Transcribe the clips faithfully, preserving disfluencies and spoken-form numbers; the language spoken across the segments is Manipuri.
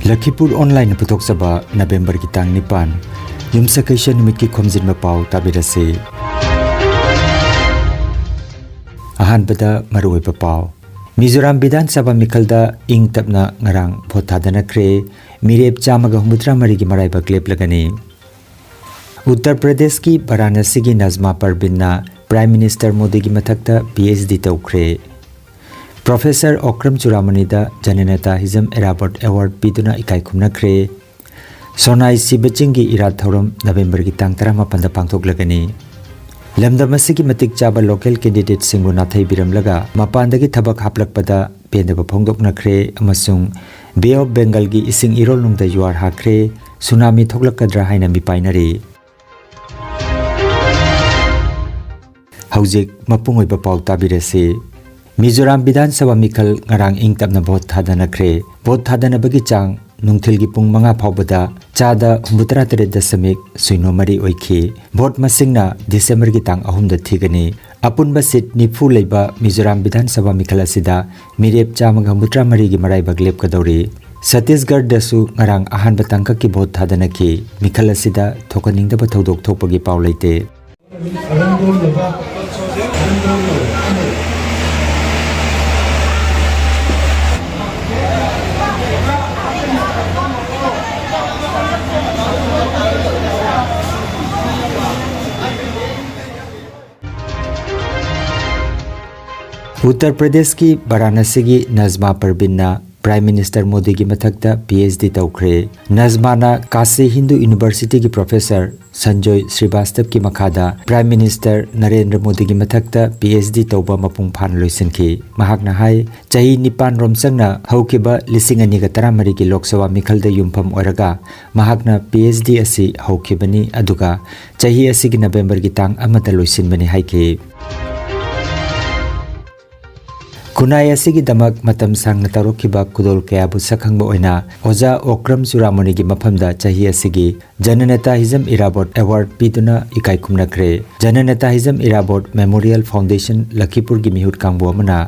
ꯂꯈꯤꯄꯨꯔ ꯑꯣꯟꯂꯥꯏꯟꯅ ꯄꯨꯊꯣꯛꯆꯕ ꯅꯕꯦꯝꯕꯔꯒꯤ ꯇꯥꯡ ꯅꯤꯄꯥꯟ, ꯌꯨꯝꯁꯀꯩꯁ ꯅꯨꯃꯤꯠꯀꯤ ꯈꯣꯝꯖꯤꯟꯕ ꯄꯥꯎ ꯇꯥꯕꯤꯔꯁꯤ꯫ ꯑꯍꯥꯟꯕꯗ ꯃꯔꯨꯑꯣꯏꯕ ꯄꯥꯎ꯫ ꯃꯤꯖꯣꯔꯥꯝ ꯕꯤꯙꯥꯟ ꯁꯚꯥ ꯃꯤꯈꯜꯗ ꯏꯪ ꯇꯞꯅ ꯉꯔꯥꯡ ꯚꯣꯠ ꯊꯥꯗꯅꯈ꯭ꯔꯦ꯫ ꯃꯤꯔꯦꯞ ꯆꯥꯝꯃꯒ ꯍꯨꯝꯐꯨꯇꯔꯥ ꯃꯔꯤꯒꯤ ꯃꯔꯥꯏꯕꯛ ꯂꯦꯞꯂꯒꯅꯤ꯫ ꯎꯠꯇꯔ ꯄ꯭ꯔꯗꯦꯁꯀꯤ ꯕꯔꯥꯅꯁꯤꯒꯤ ꯅꯖꯃꯥ ꯄꯔꯕꯤꯟꯅ ꯄ꯭ꯔꯥꯏꯝ ꯃꯤꯅꯤꯁꯇꯔ ꯃꯣꯗꯤꯒꯤ ꯃꯊꯛꯇ ꯄꯤ ꯑꯩꯆ ꯗꯤ ꯇꯧꯈ꯭ꯔꯦ꯫ ꯄ꯭ꯔꯣꯐꯦꯁꯔ ꯑꯣꯀ꯭ꯔꯝ ꯆꯨꯔꯥꯃꯅꯤꯗ ꯖꯅꯅꯦꯇꯥ ꯍꯤꯖꯝ ꯑꯦꯔꯥꯕꯣꯠ ꯑꯦꯋꯥꯔꯗ ꯄꯤꯗꯨꯅ ꯏꯀꯥꯏ ꯈꯨꯝꯅꯈ꯭ꯔꯦ꯫ ꯁꯣꯅꯥꯏ ꯁꯤꯕ ꯆꯤꯡꯒꯤ ꯏꯔꯥꯠ ꯊꯧꯔꯝ ꯅꯕꯦꯝꯕꯔꯒꯤ ꯇꯥꯡ ꯇꯔꯥꯃꯥꯄꯟꯗ ꯄꯥꯡꯊꯣꯛꯂꯒꯅꯤ꯫ ꯂꯝꯗꯝ ꯑꯁꯤꯒꯤ ꯃꯇꯤꯛ ꯆꯥꯕ ꯂꯣꯀꯦꯜ ꯀꯦꯟꯗꯤꯗꯦꯠꯁꯤꯡꯕꯨ ꯅꯥꯊꯩꯕꯤꯔꯝꯂꯒ ꯃꯄꯥꯟꯗꯒꯤ ꯊꯕꯛ ꯍꯥꯞꯂꯛꯄꯗ ꯄꯦꯟꯗꯕ ꯐꯣꯡꯗꯣꯛꯅꯈ꯭ꯔꯦ ꯑꯃꯁꯨꯡ ꯕꯦ ꯑꯣꯐ ꯕꯦꯡꯒꯜꯒꯤ ꯏꯁꯤꯡ ꯏꯔꯣꯜꯅꯨꯡꯗ ꯌꯨꯍꯥꯔ ꯍꯥꯈ꯭ꯔꯦ꯫ ꯁꯨꯅꯥꯃꯤ ꯊꯣꯛꯂꯛꯀꯗ꯭ꯔꯥ ꯍꯥꯏꯅ ꯃꯤꯄꯥꯏꯅꯔꯤ꯫ ꯍꯧꯖꯤꯛ ꯃꯄꯨꯡ ꯑꯣꯏꯕ ꯄꯥꯎ ꯇꯥꯕꯤꯔꯁꯤ꯫ ꯃꯤꯖꯣꯔꯥꯝ ꯕꯤꯙꯥꯟ ꯁꯚꯥ ꯃꯤꯈꯜ ꯉꯔꯥꯡ ꯏꯪ ꯇꯞꯅ ꯚꯣꯠ ꯊꯥꯗꯅꯈ꯭ꯔꯦ꯫ ꯚꯣꯠ ꯊꯥꯗꯅꯕꯒꯤ ꯆꯥꯡ ꯅꯨꯡꯊꯤꯜꯒꯤ ꯄꯨꯡ ꯃꯉꯥ ꯐꯥꯎꯕꯗ ꯆꯥꯗ ꯍꯨꯝꯐꯨꯇꯔꯥ ꯇꯔꯦꯠ ꯗꯁꯃꯤꯛ ꯁꯤꯅꯣ ꯃꯔꯤ ꯑꯣꯏꯈꯤ꯫ ꯚꯣꯠ ꯃꯁꯤꯡꯅ ꯗꯤꯁꯦꯝꯕꯔꯒꯤ ꯇꯥꯡ ꯑꯍꯨꯝꯗ ꯊꯤꯒꯅꯤ꯫ ꯑꯄꯨꯟꯕ ꯁꯤꯠ ꯅꯤꯐꯨ ꯂꯩꯕ ꯃꯤꯖꯣꯔꯥꯝ ꯕꯤꯙꯥꯟ ꯁꯚꯥ ꯃꯤꯈꯜ ꯑꯁꯤꯗ ꯃꯤꯔꯦꯞ ꯆꯥꯝꯃꯒ ꯍꯨꯝꯐꯨꯇꯔꯥ ꯃꯔꯤꯒꯤ ꯃꯔꯥꯏꯕꯛ ꯂꯦꯞꯀꯗꯧꯔꯤ꯫ ꯁꯠꯇꯤꯁꯒꯔꯗꯁꯨ ꯉꯔꯥꯡ ꯑꯍꯥꯟꯕ ꯇꯥꯡꯀꯛꯀꯤ ꯚꯣꯠ ꯊꯥꯗꯅꯈꯤ꯫ ꯃꯤꯈꯜ ꯑꯁꯤꯗ ꯊꯣꯛꯍꯟꯅꯤꯡꯗꯕ ꯊꯧꯗꯣꯛ ꯊꯣꯛꯄꯒꯤ ꯄꯥꯎ ꯂꯩꯇꯦ꯫ ꯎꯠꯇꯔ ꯄ꯭ꯔꯗꯦꯁꯀꯤ ꯕꯔꯥꯅꯁꯤꯒꯤ ꯅꯖꯃꯥ ꯄꯔꯕꯤꯟꯅ ꯄ꯭ꯔꯥꯏꯝ ꯃꯤꯅꯤꯁꯇꯔ ꯃꯣꯗꯤꯒꯤ ꯃꯊꯛꯇ ꯄꯤ ꯑꯩꯆ ꯗꯤ ꯇꯧꯈ꯭ꯔꯦ꯫ ꯅꯖꯃꯥꯅ ꯀꯥꯁꯤ ꯍꯤꯟꯗꯨ ꯌꯨꯅꯤꯚꯔꯁꯤꯇꯤꯒꯤ ꯄ꯭ꯔꯣꯐꯦꯁꯔ ꯁꯟꯖꯣꯏ ꯁ꯭ꯔꯤꯕꯥꯁꯇꯕꯀꯤ ꯃꯈꯥꯗ ꯄ꯭ꯔꯥꯏꯝ ꯃꯤꯅꯤꯁꯇꯔ ꯅꯔꯦꯟꯗ꯭ꯔ ꯃꯣꯗꯤꯒꯤ ꯃꯊꯛꯇ ꯄꯤ ꯑꯩꯆ ꯗꯤ ꯇꯧꯕ ꯃꯄꯨꯡ ꯐꯥꯅ ꯂꯣꯏꯁꯤꯟꯈꯤ꯫ ꯃꯍꯥꯛꯅ ꯍꯥꯏ, ꯆꯍꯤ ꯅꯤꯄꯥꯟ ꯔꯣꯝ ꯆꯪꯅ ꯍꯧꯈꯤꯕ ꯂꯤꯁꯤꯡ ꯑꯅꯤꯒ ꯇꯔꯥꯃꯔꯤꯒꯤ ꯂꯣꯛ ꯁꯚꯥ ꯃꯤꯈꯜꯗ ꯌꯨꯝꯐꯝ ꯑꯣꯏꯔꯒ ꯃꯍꯥꯛꯅ ꯄꯤ ꯑꯩꯆ ꯗꯤ ꯑꯁꯤ ꯍꯧꯈꯤꯕꯅꯤ, ꯑꯗꯨꯒ ꯆꯍꯤ ꯑꯁꯤꯒꯤ ꯅꯕꯦꯝꯕꯔꯒꯤ ꯇꯥꯡ ꯑꯃꯗ ꯂꯣꯏꯁꯤꯟꯕꯅꯤ ꯍꯥꯏꯈꯤ꯫ ꯈꯨꯟꯅꯥꯏ ꯑꯁꯤꯒꯤꯗꯃꯛ ꯃꯇꯝ ꯁꯥꯡꯅ ꯇꯧꯔꯛꯈꯤꯕ ꯈꯨꯗꯣꯜ ꯀꯌꯥꯕꯨ ꯁꯛꯈꯪꯕ ꯑꯣꯏꯅ ꯑꯣꯖꯥ ꯑꯣꯀ꯭ꯔꯝ ꯆꯨꯔꯥꯃꯨꯅꯤꯒꯤ ꯃꯐꯝꯗ ꯆꯍꯤ ꯑꯁꯤꯒꯤ ꯖꯅꯅꯦꯇꯥꯍꯤꯖꯝ ꯏꯔꯥꯕꯣꯠ ꯑꯦꯋꯥꯔꯗ ꯄꯤꯗꯨꯅ ꯏꯀꯥꯏ ꯈꯨꯝꯅꯈ꯭ꯔꯦ꯫ ꯖꯅꯅꯦꯇꯥꯍꯤꯖꯝ ꯏꯔꯥꯕꯣꯠ ꯃꯦꯃꯣꯔꯤꯌꯦꯜ ꯐꯥꯎꯟꯗꯦꯁꯟ ꯂꯈꯤꯄꯨꯔꯒꯤ ꯃꯤꯍꯨꯠ ꯀꯥꯡꯕꯨ ꯑꯃꯅ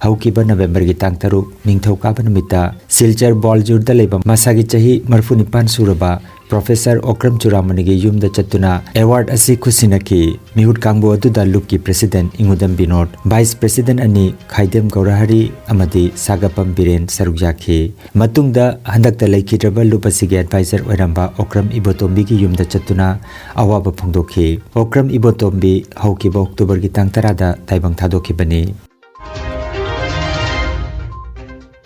ꯍꯧꯈꯤꯕ ꯅꯕꯦꯝꯕꯔꯒꯤ ꯇꯥꯡ ꯇꯔꯨꯛ ꯅꯤꯡꯊꯧꯀꯥꯕ ꯅꯨꯃꯤꯠꯇ ꯁꯤꯜꯆꯔ ꯕꯣꯜꯖꯨꯔꯗ ꯂꯩꯕ ꯃꯁꯥꯒꯤ ꯆꯍꯤ ꯃꯔꯤꯐꯨ ꯅꯤꯄꯥꯟ ꯁꯨꯔꯕ ꯄ꯭ꯔꯣꯐꯦꯁꯔ ꯑꯣꯀ꯭ꯔꯝ ꯆꯨꯔꯥꯃꯨꯅꯤꯒꯤ ꯌꯨꯝꯗ ꯆꯠꯇꯨꯅ ꯑꯦꯋꯥꯔꯗ ꯑꯁꯤ ꯈꯨꯠꯁꯤꯟꯅꯈꯤ꯫ ꯃꯤꯍꯨꯠ ꯀꯥꯡꯕꯨ ꯑꯗꯨꯗ ꯂꯨꯞꯀꯤ ꯄ꯭ꯔꯦꯁꯤꯗꯦꯟꯠ ꯏꯉꯨꯗꯝ ꯕꯤꯅꯣꯗ, ꯚꯥꯏꯁ ꯄ꯭ꯔꯦꯁꯤꯗꯦꯟꯠ ꯑꯅꯤ ꯈꯥꯏꯗꯦꯝ ꯒꯧꯔꯍꯔꯤ ꯑꯃꯗꯤ ꯁꯥꯒꯄꯝ ꯕꯤꯔꯦꯟ ꯁꯔꯨꯛ ꯌꯥꯈꯤ꯫ ꯃꯇꯨꯡꯗ ꯍꯟꯗꯛꯇ ꯂꯩꯈꯤꯗ꯭ꯔꯕ ꯂꯨꯞ ꯑꯁꯤꯒꯤ ꯑꯦꯗꯚꯥꯏꯖꯔ ꯑꯣꯏꯔꯝꯕ ꯑꯣꯀ꯭ꯔꯝ ꯏꯕꯣꯇꯣꯝꯕꯤꯒꯤ ꯌꯨꯝꯗ ꯆꯠꯇꯨꯅ ꯑꯋꯥꯕ ꯐꯣꯡꯗꯣꯛꯈꯤ꯫ ꯑꯣꯀ꯭ꯔꯝ ꯏꯕꯣꯇꯣꯝꯕꯤ ꯍꯧꯈꯤꯕ ꯑꯣꯛꯇꯣꯕꯔꯒꯤ ꯇꯥꯡ ꯇꯔꯥꯗ ꯇꯥꯏꯕꯪ ꯊꯥꯗꯣꯛꯈꯤꯕꯅꯤ꯫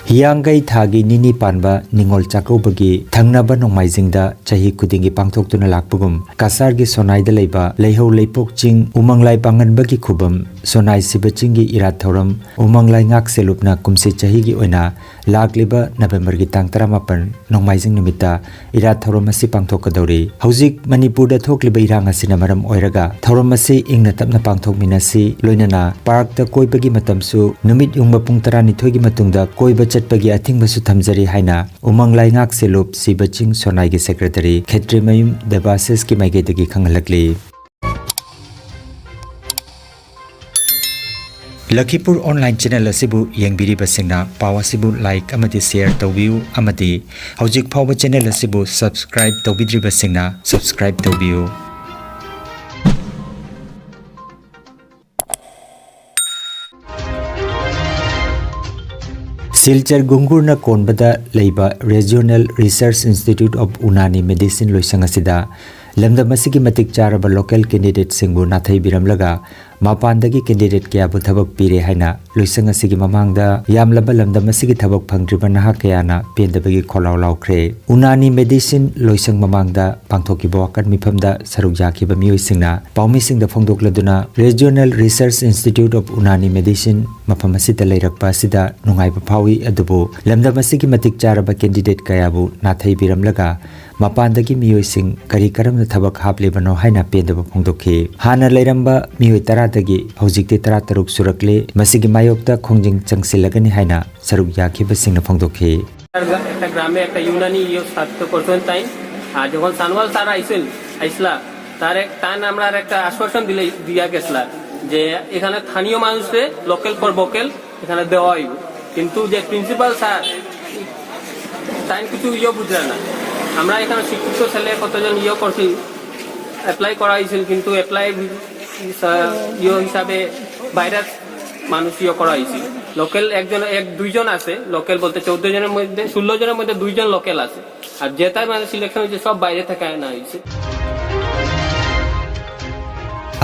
ꯍꯤꯌꯥꯡꯒꯩ ꯊꯥꯒꯤ ꯅꯤꯅꯤ ꯄꯥꯟꯕ ꯅꯤꯉꯣꯜ ꯆꯥꯛꯀꯧꯕꯒꯤ ꯊꯪꯅꯕ ꯅꯣꯡꯃꯥꯏꯖꯤꯡꯗ ꯆꯍꯤ ꯈꯨꯗꯤꯡꯒꯤ ꯄꯥꯡꯊꯣꯛꯇꯨꯅ ꯂꯥꯛꯄꯒꯨꯝ, ꯀꯁꯥꯔꯒꯤ ꯁꯣꯅꯥꯏꯗ ꯂꯩꯕ ꯂꯩꯍꯧ ꯂꯩꯄꯣꯛ ꯆꯤꯡ ꯎꯃꯪꯂꯥꯏ ꯄꯥꯡꯒꯟꯕꯒꯤ ꯈꯨꯕꯝ ꯁꯣꯅꯥꯏ ꯁꯤꯕ ꯆꯤꯡꯒꯤ ꯏꯔꯥꯠ ꯊꯧꯔꯝ ꯎꯃꯪꯂꯥꯏ ꯉꯥꯛꯁꯦꯜꯂꯨꯞꯅ ꯀꯨꯝꯁꯤ ꯆꯍꯤꯒꯤ ꯑꯣꯏꯅ ꯂꯥꯛꯂꯤꯕ ꯅꯕꯦꯝꯕꯔꯒꯤ ꯇꯥꯡ ꯇꯔꯥꯃꯥꯄꯟ ꯅꯣꯡꯃꯥꯏꯖꯤꯡ ꯅꯨꯃꯤꯠꯇ ꯏꯔꯥꯠ ꯊꯧꯔꯝ ꯑꯁꯤ ꯄꯥꯡꯊꯣꯛꯀꯗꯧꯔꯤ꯫ ꯍꯧꯖꯤꯛ ꯃꯅꯤꯄꯨꯔꯗ ꯊꯣꯛꯂꯤꯕ ꯏꯔꯥꯡ ꯑꯁꯤꯅ ꯃꯔꯝ ꯑꯣꯏꯔꯒ ꯊꯧꯔꯝ ꯑꯁꯤ ꯏꯪꯅ ꯇꯞꯅ ꯄꯥꯡꯊꯣꯛꯃꯤꯟꯅꯁꯤ, ꯂꯣꯏꯅꯅ ꯄꯥꯔꯛꯇ ꯀꯣꯏꯕꯒꯤ ꯃꯇꯝꯁꯨ ꯅꯨꯃꯤꯠ ꯌꯨꯡꯕ ꯄꯨꯡ ꯇꯔꯥꯅꯤꯊꯣꯏꯒꯤ ꯃꯇꯨꯡꯗ ꯀꯣꯏꯕ ꯆꯠꯄꯒꯤ ꯑꯊꯤꯡꯕꯁꯨ ꯊꯝꯖꯔꯤ ꯍꯥꯏꯅ ꯎꯃꯪ ꯂꯥꯏꯉꯥꯛ ꯁꯦꯂꯨꯞ ꯁꯤꯕ ꯆꯤꯡ ꯁꯣꯅꯥꯏꯒꯤ ꯁꯦꯀ꯭ꯔꯦꯇꯔꯤ ꯈꯦꯇ꯭ꯔꯤꯃꯌꯨꯝ ꯗꯦꯕꯥꯁꯤꯁꯀꯤ ꯃꯥꯏꯀꯩꯗꯒꯤ ꯈꯪꯍꯜꯂꯛꯂꯤ꯫ ꯂꯈꯤꯄꯨꯔ ꯑꯣꯟꯂꯥꯏꯟ ꯆꯦꯅꯦꯜ ꯑꯁꯤꯕꯨ ꯌꯦꯡꯕꯤꯔꯤꯕꯁꯤꯡꯅ ꯄꯥꯎ ꯑꯁꯤꯕꯨ ꯂꯥꯏꯛ ꯑꯃꯗꯤ ꯁꯦꯌꯔ ꯇꯧꯕꯤꯌꯨ ꯑꯃꯗꯤ ꯍꯧꯖꯤꯛ ꯐꯥꯎꯕ ꯆꯦꯅꯦꯜ ꯑꯁꯤꯕꯨ ꯁꯕꯁꯀ꯭ꯔꯥꯏꯕ ꯇꯧꯕꯤꯗ꯭ꯔꯤꯕꯁꯤꯡꯅ ꯁꯕꯁꯀ꯭ꯔꯥꯏꯕ ꯇꯧꯕꯤꯌꯨ꯫ ꯁꯤꯜꯆꯔ ꯒꯨꯡꯒꯨꯔꯅ ꯀꯣꯟꯕꯗ ꯂꯩꯕ Regional Research Institute of Unani Medicine ꯂꯣꯏꯁꯪ ꯑꯁꯤꯗ ꯂꯝꯗꯝ ꯑꯁꯤꯒꯤ ꯃꯇꯤꯛ ꯆꯥꯔꯕ ꯂꯣꯀꯦꯜ ꯀꯦꯟꯗꯤꯗꯦꯠꯁꯤꯡꯕꯨ ꯅꯥꯊꯩꯕꯤꯔꯝꯂꯒ ꯃꯄꯥꯟꯗꯒꯤ ꯀꯦꯟꯗꯤꯗꯦꯠ ꯀꯌꯥꯕꯨ ꯊꯕꯛ ꯄꯤꯔꯦ ꯍꯥꯏꯅ ꯂꯣꯏꯁꯪ ꯑꯁꯤꯒꯤ ꯃꯃꯥꯡꯗ ꯌꯥꯝꯂꯕ ꯂꯝꯗꯝ ꯑꯁꯤꯒꯤ ꯊꯕꯛ ꯐꯪꯗ꯭ꯔꯤꯕ ꯅꯍꯥ ꯀꯌꯥꯅ ꯄꯦꯟꯗꯕꯒꯤ ꯈꯣꯜꯂꯥꯎ ꯂꯥꯎꯈ꯭ꯔꯦ꯫ ꯎꯅꯥꯅꯤ ꯃꯦꯗꯤꯁꯤꯟ ꯂꯣꯏꯁꯪ ꯃꯃꯥꯡꯗ ꯄꯥꯡꯊꯣꯛꯈꯤꯕ ꯋꯥꯀꯠ ꯃꯤꯐꯝꯗ ꯁꯔꯨꯛ ꯌꯥꯈꯤꯕ ꯃꯤꯑꯣꯏꯁꯤꯡꯅ ꯄꯥꯎꯃꯤꯁꯤꯡꯗ ꯐꯣꯡꯗꯣꯛꯂꯗꯨꯅ Regional Research Institute of Unani Medicine ꯃꯐꯝ ꯑꯁꯤꯗ ꯂꯩꯔꯛꯄ ꯑꯁꯤꯗ ꯅꯨꯡꯉꯥꯏꯕ ꯐꯥꯎꯏ, ꯑꯗꯨꯕꯨ ꯂꯝꯗꯝ ꯑꯁꯤꯒꯤ ꯃꯇꯤꯛ ꯆꯥꯔꯕ ꯀꯦꯟꯗꯤꯗꯦꯠ ꯀꯌꯥꯕꯨ ꯅꯥꯊꯩꯕꯤꯔꯝꯂꯒ ꯃꯄꯥꯟꯗꯒꯤ ꯃꯤꯑꯣꯏꯁꯤꯡ ꯀꯔꯤ ꯀꯔꯝꯅ ꯊꯕꯛ ꯍꯥꯞꯂꯤꯕꯅꯣ ꯍꯥꯏꯅ ꯄꯦꯟꯗꯕ ꯐꯣꯡꯗꯣꯛꯈꯤ꯫ ꯍꯥꯟꯅ ꯂꯩꯔꯝꯕ ꯃꯤꯑꯣꯏ ꯇꯔꯥꯗꯒꯤ ꯍꯧꯖꯤꯛꯇꯤ ꯇꯔꯥꯇꯔꯨꯛ ꯁꯨꯔꯛꯂꯦ꯫ ꯃꯁꯤꯒꯤ ꯃꯥꯌꯣꯛꯇ ꯈꯣꯡꯖꯪ ꯆꯪꯁꯤꯜꯂꯒꯅꯤ ꯍꯥꯏꯅ ꯁꯔꯨꯛ ꯌꯥꯈꯤꯕꯁꯤꯡꯅ ꯐꯣꯡꯗোꯛꯈি꯫ একটা গ্রামে একটা ইউনানি ইয়ে স্থাপিত করছেন তাই। আর যখন সানোয়াল স্যার আইসেন, আইসলা, তার এক, তার আমরা একটা আশ্বাসন দিলে, দিয়া গেছিলা যে এখানে স্থানীয় মানুষে লোকাল ফর ভোকাল এখানে দেওয়া হইব। কিন্তু যে প্রিন্সিপাল স্যার, তাই কিছু ইয়ে বুঝলেন না। আমরা এখানে শিক্ষিত ছেলে কতজন ইয়ে করছি, অ্যাপ্লাই করা হয়েছিল, কিন্তু অ্যাপ্লাই ইয়ে হিসাবে বাইরের মানুষ ইয়ে করা হয়েছিল। লোকাল একজন, এক দুইজন আছে লোকাল বলতে, চৌদ্দ জনের মধ্যে, ষোলো জনের মধ্যে দুইজন লোকাল আছে। আর যেটা মানে সিলেকশন হয়েছে, সব বাইরে থেকে আনা হয়েছে।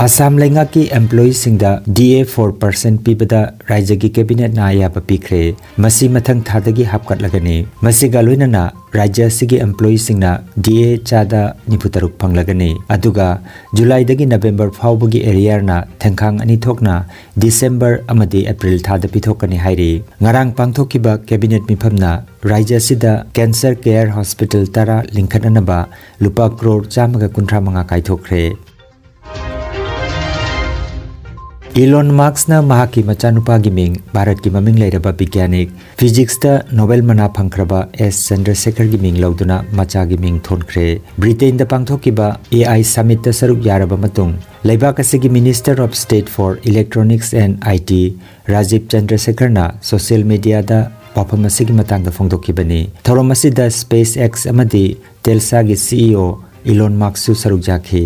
ꯑꯁꯥꯝ ꯂꯩꯉꯥꯛꯀꯤ ꯑꯦꯝꯄ꯭ꯂꯣꯌꯤꯁꯤꯡꯗ ꯗꯤ ꯑꯦ ꯐꯣꯔ ꯄꯥꯔꯁꯦꯟ ꯄꯤꯕꯗ ꯔꯥꯖ꯭ꯌꯒꯤ ꯀꯦꯕꯤꯅꯦꯠꯅ ꯑꯌꯥꯕ ꯄꯤꯈ꯭ꯔꯦ꯫ ꯃꯁꯤ ꯃꯊꯪ ꯊꯥꯗꯒꯤ ꯍꯥꯞꯀꯠꯂꯒꯅꯤ꯫ ꯃꯁꯤꯒ ꯂꯣꯏꯅꯅ ꯔꯥꯖ꯭ꯌ ꯑꯁꯤꯒꯤ ꯑꯦꯝꯄ꯭ꯂꯣꯌꯤꯁꯤꯡꯅ ꯗꯤ ꯑꯦ ꯆꯥꯗ ꯅꯤꯐꯨ ꯇꯔꯨꯛ ꯐꯪꯂꯒꯅꯤ꯫ ꯑꯗꯨꯒ ꯖꯨꯂꯥꯏꯗꯒꯤ ꯅꯕꯦꯝꯕꯔ ꯐꯥꯎꯕꯒꯤ ꯑꯦꯔꯤꯌꯔꯅ ꯊꯦꯡꯈꯥꯡ ꯑꯅꯤ ꯊꯣꯛꯅ ꯗꯤꯁꯦꯝꯕꯔ ꯑꯃꯗꯤ ꯑꯦꯄ꯭ꯔꯤꯜ ꯊꯥꯗ ꯄꯤꯊꯣꯛꯀꯅꯤ ꯍꯥꯏꯔꯤ꯫ ꯉꯔꯥꯡ ꯄꯥꯡꯊꯣꯛꯈꯤꯕ ꯀꯦꯕꯤꯅꯦꯠ ꯃꯤꯐꯝꯅ ꯔꯥꯖ꯭ꯌ ꯑꯁꯤꯗ ꯀꯦꯟꯁꯔ ꯀꯦꯌꯔ ꯍꯣꯁꯄꯤꯇꯥꯜ ꯇꯔꯥ ꯂꯤꯡꯈꯠꯅꯅꯕ ꯂꯨꯄꯥ ꯀ꯭ꯔꯣꯔ ꯆꯥꯝꯃꯒ ꯀꯨꯟꯊ꯭ꯔꯥ ꯃꯉꯥ ꯀꯥꯏꯊꯣꯛꯈ꯭ꯔꯦ꯫ ꯏꯂꯣꯟ ꯃꯥꯛꯁꯅ ꯃꯍꯥꯛꯀꯤ ꯃꯆꯥꯅꯨꯄꯥꯒꯤ ꯃꯤꯡ ꯚꯥꯔꯠꯀꯤ ꯃꯃꯤꯡ ꯂꯩꯔꯕ ꯕꯤꯒ꯭ꯌꯥꯅꯤꯛ, ꯐꯤꯖꯤꯛꯁꯇ ꯅꯣꯕꯦꯜ ꯃꯅꯥ ꯐꯪꯈ꯭ꯔꯕ ꯑꯦꯁ ꯆꯟꯗ꯭ꯔꯁꯦꯈꯔꯒꯤ ꯃꯤꯡ ꯂꯧꯗꯨꯅ ꯃꯆꯥꯒꯤ ꯃꯤꯡ ꯊꯣꯟꯈ꯭ꯔꯦ꯫ ꯕ꯭ꯔꯤꯇꯦꯟꯗ ꯄꯥꯡꯊꯣꯛꯈꯤꯕ ꯑꯦ ꯑꯥꯏ ꯁꯃꯤꯠꯇ ꯁꯔꯨꯛ ꯌꯥꯔꯕ ꯃꯇꯨꯡ, ꯂꯩꯕꯥꯛ ꯑꯁꯤꯒꯤ Minister of State for Electronics and I T Rajiv ꯆꯟꯗ꯭ꯔꯁꯦꯈꯔꯅ ꯁꯣꯁꯤꯌꯦꯜ ꯃꯤꯗꯤꯌꯥꯗ ꯋꯥꯐꯝ ꯑꯁꯤꯒꯤ ꯃꯇꯥꯡꯗ ꯐꯣꯡꯗꯣꯛꯈꯤꯕꯅꯤ꯫ ꯊꯧꯔꯝ ꯑꯁꯤꯗ ꯁ꯭ꯄꯦꯁ ꯑꯦꯛꯁ ꯑꯃꯗꯤ ꯇꯦꯜꯁꯥꯒꯤ ꯁꯤ ꯏ ꯑꯣ ꯏꯂꯣꯟ ꯃꯥꯛꯁꯁꯨ ꯁꯔꯨꯛ ꯌꯥꯈꯤ꯫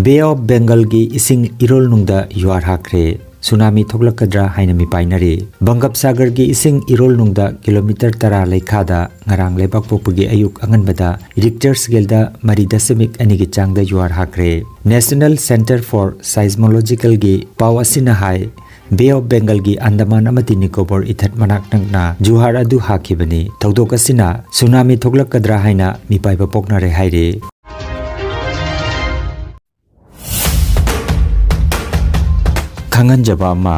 ꯕꯦ ꯑꯣꯐ ꯕꯦꯡꯒꯜꯒꯤ ꯏꯁꯤꯡ ꯏꯔꯣꯜꯅꯨꯡꯗ ꯌꯨꯍꯥꯔ ꯍꯥꯈ꯭ꯔꯦ꯫ ꯁꯨꯅꯥꯃꯤ ꯊꯣꯛꯂꯛꯀꯗ꯭ꯔꯥ ꯍꯥꯏꯅ ꯃꯤꯄꯥꯏꯅꯔꯤ꯫ ꯕꯪꯒꯞ ꯁꯥꯒꯔꯒꯤ ꯏꯁꯤꯡ ꯏꯔꯣꯜꯅꯨꯡꯗ ꯀꯤꯂꯣꯃꯤꯇꯔ ꯇꯔꯥ ꯂꯩꯈꯥꯗ ꯉꯔꯥꯡ ꯂꯩꯕꯥꯛꯄꯣꯛꯄꯒꯤ ꯑꯌꯨꯛ ꯑꯉꯟꯕꯗ ꯔꯤꯛꯇꯔ ꯁ꯭ꯀꯦꯜꯗ ꯃꯔꯤ ꯗꯁꯃꯤꯛ ꯑꯅꯤꯒꯤ ꯆꯥꯡꯗ ꯌꯨꯍꯥꯔ ꯍꯥꯈ꯭ꯔꯦ꯫ National Centre for Seismological ꯒꯤ ꯄꯥꯎ ꯑꯁꯤꯅ ꯍꯥꯏ, ꯕꯦ ꯑꯣꯐ ꯕꯦꯡꯒꯜꯒꯤ ꯑꯟꯗꯃꯥꯟ ꯑꯃꯗꯤ ꯅꯤꯀꯣꯕꯔ ꯏꯊꯠ ꯃꯅꯥꯛ ꯅꯛꯅ ꯖꯨꯍꯥꯔ ꯑꯗꯨ ꯍꯥꯈꯤꯕꯅꯤ꯫ ꯊꯧꯗꯣꯛ ꯑꯁꯤꯅ ꯁꯨꯅꯥꯃꯤ ꯊꯣꯛꯂꯛꯀꯗ꯭ꯔꯥ ꯍꯥꯏꯅ ꯃꯤꯄꯥꯏꯕ ꯄꯣꯛꯅꯔꯦ ꯍꯥꯏꯔꯤ꯫ ꯈꯪꯍꯟꯖꯕ ꯑꯃ,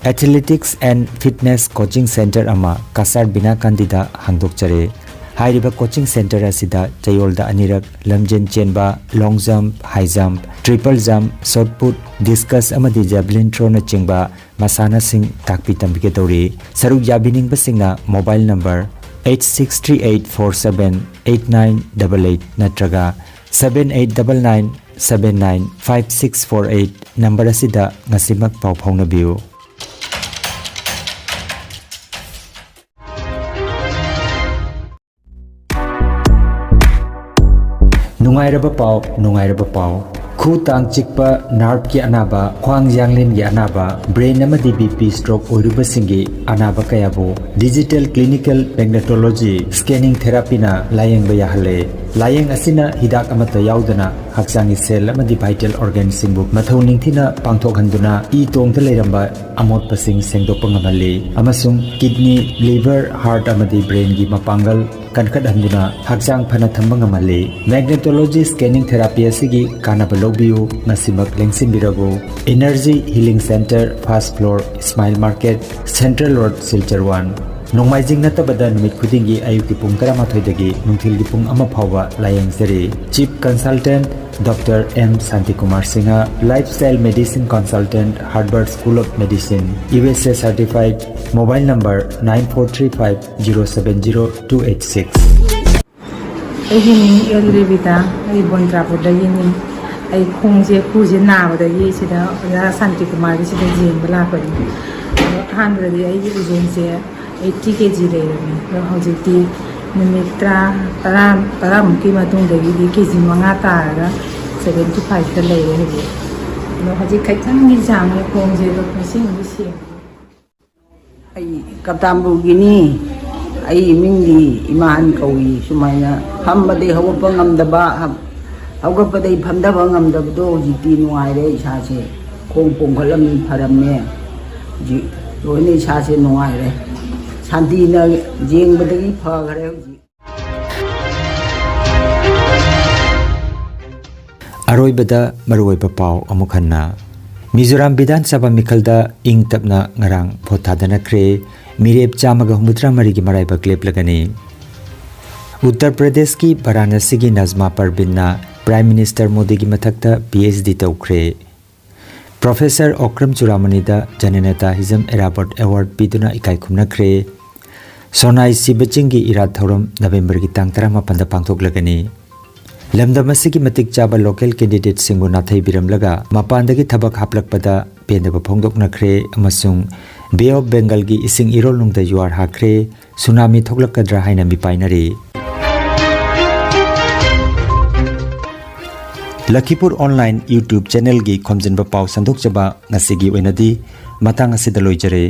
Athletics and Fitness Coaching Center ꯑꯃ ꯀꯁꯥꯔ ꯕꯤꯅꯥꯀꯥꯟꯗꯤꯗ ꯍꯥꯡꯗꯣꯛꯆꯔꯦ꯫ ꯍꯥꯏꯔꯤꯕ coaching center ꯑꯁꯤꯗ ꯆꯌꯣꯜꯗ ꯑꯅꯤꯔꯛ ꯂꯝꯖꯦꯟ ꯆꯦꯟꯕ, long jump, high jump, triple jump, shot put, discus ꯑꯃꯗꯤ javelin throwꯅꯆꯤꯡꯕ ꯃꯁꯥꯟꯅꯁꯤꯡ ꯇꯥꯛꯄꯤ ꯇꯝꯕꯤꯒꯗꯧꯔꯤ꯫ ꯁꯔꯨꯛ ꯌꯥꯕꯤꯅꯤꯡꯕꯁꯤꯡꯅ mobile number eight six three eight four seven eight nine double eight ꯅꯠꯇ꯭ꯔꯒ seven eight double nine seven nine five six four eight number ꯑꯁꯤꯗ ꯉꯁꯤꯃꯛ ꯄꯥꯎ ꯐꯥꯎꯅꯕꯤꯌꯨ꯫ ꯅꯨꯡꯉꯥꯏꯔꯕ ꯄꯥꯎ, ꯅꯨꯡꯉꯥꯏꯔꯕ ꯄꯥꯎ꯫ ꯈꯨ ꯇꯥꯡ ꯆꯤꯛꯄ, nerveꯀꯤ ꯑꯅꯥꯕ, ꯈ꯭ꯋꯥꯡ ꯌꯥꯡꯂꯦꯟꯒꯤ ꯑꯅꯥꯕ, brain ꯑꯃꯗꯤ BP stroke ꯑꯣꯏꯔꯨꯕꯁꯤꯡꯒꯤ ꯑꯅꯥꯕ ꯀꯌꯥꯕꯨ digital clinical magnetology scanning therapyꯅ ꯂꯥꯌꯦꯡꯕ ꯌꯥꯍꯜꯂꯦ꯫ ꯂꯥꯌꯦꯡ ꯑꯁꯤꯅ ꯍꯤꯗꯥꯛ ꯑꯃꯠꯇ ꯌꯥꯎꯗꯅ ꯍꯛꯆꯥꯡꯒꯤ cell ꯑꯃꯗꯤ vital organꯁꯤꯡꯕꯨ ꯃꯊꯧ ꯅꯤꯡꯊꯤꯅ ꯄꯥꯡꯊꯣꯛꯍꯟꯗꯨꯅ ꯏ ꯇꯣꯡꯗ ꯂꯩꯔꯝꯕ ꯑꯃꯣꯠꯄꯁꯤꯡ ꯁꯦꯡꯗꯣꯛꯄ ꯉꯝꯍꯜꯂꯤ ꯑꯃꯁꯨꯡ kidney, liver, heart ꯑꯃꯗꯤ brainꯒꯤ ꯃꯄꯥꯡꯒꯜ ꯀꯟꯈꯠꯍꯟꯗꯨꯅ ꯍꯛꯆꯥꯡ ꯐꯅ ꯊꯝꯕ ꯉꯝꯍꯜꯂꯤ꯫ Magnetology scanning therapy ꯑꯁꯤꯒꯤ ꯀꯥꯟꯅꯕ ꯂꯧꯕꯤꯌꯨ, ꯉꯁꯤꯃꯛ ꯂꯦꯡꯁꯤꯟꯕꯤꯔꯕꯨ꯫ Energy Healing Center, first floor, Smile Market, Central Road, Silchar one꯫ ꯅꯣꯡꯃꯥꯏꯖꯤꯡ ꯅꯠꯇꯕꯗ ꯅꯨꯃꯤꯠ ꯈꯨꯗꯤꯡꯒꯤ ꯑꯌꯨꯛꯀꯤ ꯄꯨꯡ ꯇꯔꯥꯃꯥꯊꯣꯏꯗꯒꯤ ꯅꯨꯡꯊꯤꯜꯒꯤ ꯄꯨꯡ ꯑꯃ ꯐꯥꯎꯕ ꯂꯥꯌꯦꯡꯖꯔꯤ꯫ Chief Consultant Doctor M Shantikumar Singha, Lifestyle Medicine Consultant, Harvard School of Medicine, USA certified, mobile number nine four three five zero seven zero two eight six꯫ ꯑꯩꯒꯤ ꯃꯤꯡ ꯑꯦꯜ ꯔꯦꯕꯤꯇꯥ, ꯑꯩ ꯕꯣꯟꯇ꯭ꯔꯥꯄꯨꯔꯗꯒꯤꯅꯤ꯫ ꯑꯩ ꯈꯣꯡꯁꯦ, ꯈꯨꯁꯦ ꯅꯥꯕꯗꯒꯤ ꯁꯤꯗ ꯑꯣꯖꯥ ꯁꯥꯟꯇꯤꯀꯨꯃꯥꯔꯒꯤ ꯁꯤꯗ ꯌꯦꯡꯕ ꯂꯥꯛꯄꯅꯤ꯫ ꯑꯗꯣ ꯑꯍꯥꯟꯕꯗꯗꯤ ꯑꯩꯒꯤ ꯎꯖꯦꯟꯁꯦ eighty KG ꯂꯩꯔꯝꯃꯤ꯫ ꯑꯗꯣ ꯍꯧꯖꯤꯛꯇꯤ ꯅꯨꯃꯤꯠ ꯇꯔꯥ, ꯇꯔꯥ, ꯇꯔꯥꯃꯨꯛꯀꯤ ꯃꯇꯨꯡꯗꯒꯤꯗꯤ KG ꯃꯉꯥ ꯇꯥꯔꯒ seventy fiveꯇ ꯂꯩꯔꯦ ꯍꯧꯖꯤꯛ꯫ ꯑꯗꯣ ꯍꯧꯖꯤꯛ ꯈꯤꯇꯪꯗꯤ ꯆꯥꯡꯉꯦ ꯈꯣꯡꯁꯦ, ꯑꯗꯣ ꯉꯁꯤꯃꯨꯛꯇꯤ ꯁꯦꯡꯉꯦ꯫ ꯑꯩ ꯀꯞꯇꯥꯟꯄꯨꯔꯒꯤꯅꯤ꯫ ꯑꯩ ꯏꯃꯤꯡꯗꯤ ꯏꯃꯥꯍꯟ ꯀꯧꯏ꯫ ꯁꯨꯃꯥꯏꯅ ꯐꯝꯕꯗꯩ ꯍꯧꯒꯠꯄ ꯉꯝꯗꯕ, ꯍꯧꯒꯠꯄꯗꯩ ꯐꯝꯊꯕ ꯉꯝꯗꯕꯗꯣ ꯍꯧꯖꯤꯛꯇꯤ ꯅꯨꯡꯉꯥꯏꯔꯦ ꯏꯁꯥꯁꯦ꯫ ꯈꯣꯡ ꯄꯣꯝꯈꯠꯂꯝꯃꯤ ꯐꯔꯝꯃꯦ꯫ ꯍꯧꯖꯤꯛ ꯂꯣꯏꯅ ꯏꯁꯥꯁꯦ ꯅꯨꯡꯉꯥꯏꯔꯦ꯫ ꯁꯥꯟꯇꯤꯅ ꯌꯦꯡꯕꯗꯒꯤ ꯐꯈ꯭ꯔꯦ ꯍꯧꯖꯤꯛ꯫ ꯑꯔꯣꯏꯕꯗ ꯃꯔꯨꯑꯣꯏꯕ ꯄꯥꯎ ꯑꯃꯨꯛ ꯍꯟꯅ꯫ ꯃꯤꯖꯣꯔꯥꯝ ꯕꯤꯙꯥꯟ ꯁꯚꯥ ꯃꯤꯈꯜꯗ ꯏꯪ ꯇꯞꯅ ꯉꯔꯥꯡ ꯚꯣꯠ ꯊꯥꯗꯅꯈ꯭ꯔꯦ꯫ ꯃꯤꯔꯦꯞ ꯆꯥꯝꯃꯒ ꯍꯨꯝꯐꯨꯇꯔꯥ ꯃꯔꯤꯒꯤ ꯃꯔꯥꯏꯕꯛ ꯂꯦꯞꯂꯒꯅꯤ꯫ ꯎꯠꯇꯔ ꯄ꯭ꯔꯗꯦꯁꯀꯤ ꯚꯥꯔꯥꯅꯥꯁꯤꯒꯤ ꯅꯖꯃꯥ ꯄꯔꯕꯤꯟꯅ ꯄ꯭ꯔꯥꯏꯝ ꯃꯤꯅꯤꯁꯇꯔ ꯃꯣꯗꯤꯒꯤ ꯃꯊꯛꯇ ꯄꯤ ꯑꯩꯆ ꯗꯤ ꯇꯧꯈ꯭ꯔꯦ꯫ ꯄ꯭ꯔꯣꯐꯦꯁꯔ ꯑꯣꯀ꯭ꯔꯝ ꯆꯨꯔꯥꯃꯅꯤꯗ ꯖꯅꯅꯦꯇꯥ ꯍꯤꯖꯝ ꯑꯦꯔꯥꯕꯣꯠ ꯑꯦꯋꯥꯔꯗ ꯄꯤꯗꯨꯅ ꯏꯀꯥꯏ ꯈꯨꯝꯅꯈ꯭ꯔꯦ꯫ ꯁꯣꯅꯥꯏ ꯁꯤꯕ ꯆꯤꯡꯒꯤ ꯏꯔꯥꯠ ꯊꯧꯔꯝ ꯅꯕꯦꯝꯕꯔꯒꯤ ꯇꯥꯡ ꯇꯔꯥꯃꯥꯄꯟꯗ ꯄꯥꯡꯊꯣꯛꯂꯒꯅꯤ꯫ ꯂꯝꯗꯝ ꯑꯁꯤꯒꯤ ꯃꯇꯤꯛ ꯆꯥꯕ ꯂꯣꯀꯦꯜ ꯀꯦꯟꯗꯤꯗꯦꯠꯁꯤꯡꯕꯨ ꯅꯥꯊꯩꯕꯤꯔꯝꯂꯒ ꯃꯄꯥꯟꯗꯒꯤ ꯊꯕꯛ ꯍꯥꯞꯂꯛꯄꯗ ꯄꯦꯟꯗꯕ ꯐꯣꯡꯗꯣꯛꯅꯈ꯭ꯔꯦ ꯑꯃꯁꯨꯡ ꯕꯦ ꯑꯣꯐ ꯕꯦꯡꯒꯜꯒꯤ ꯏꯁꯤꯡ ꯏꯔꯣꯜꯅꯨꯡꯗ ꯌꯨꯍꯥꯔ ꯍꯥꯈ꯭ꯔꯦ꯫ ꯁꯨꯅꯥꯃꯤ ꯊꯣꯛꯂꯛꯀꯗ꯭ꯔꯥ ꯍꯥꯏꯅ ꯃꯤꯄꯥꯏꯅꯔꯤ꯫ ꯂꯈꯤꯄꯨꯔ ꯑꯣꯟꯂꯥꯏꯟ YouTube ꯆꯦꯅꯦꯜꯒꯤ ꯈꯣꯝꯖꯤꯟꯕ ꯄꯥꯎ ꯁꯟꯗꯣꯛꯆꯕ ꯉꯁꯤꯒꯤ ꯑꯣꯏꯅꯗꯤ ꯃꯇꯥꯡ ꯑꯁꯤꯗ ꯂꯣꯏꯖꯔꯦ꯫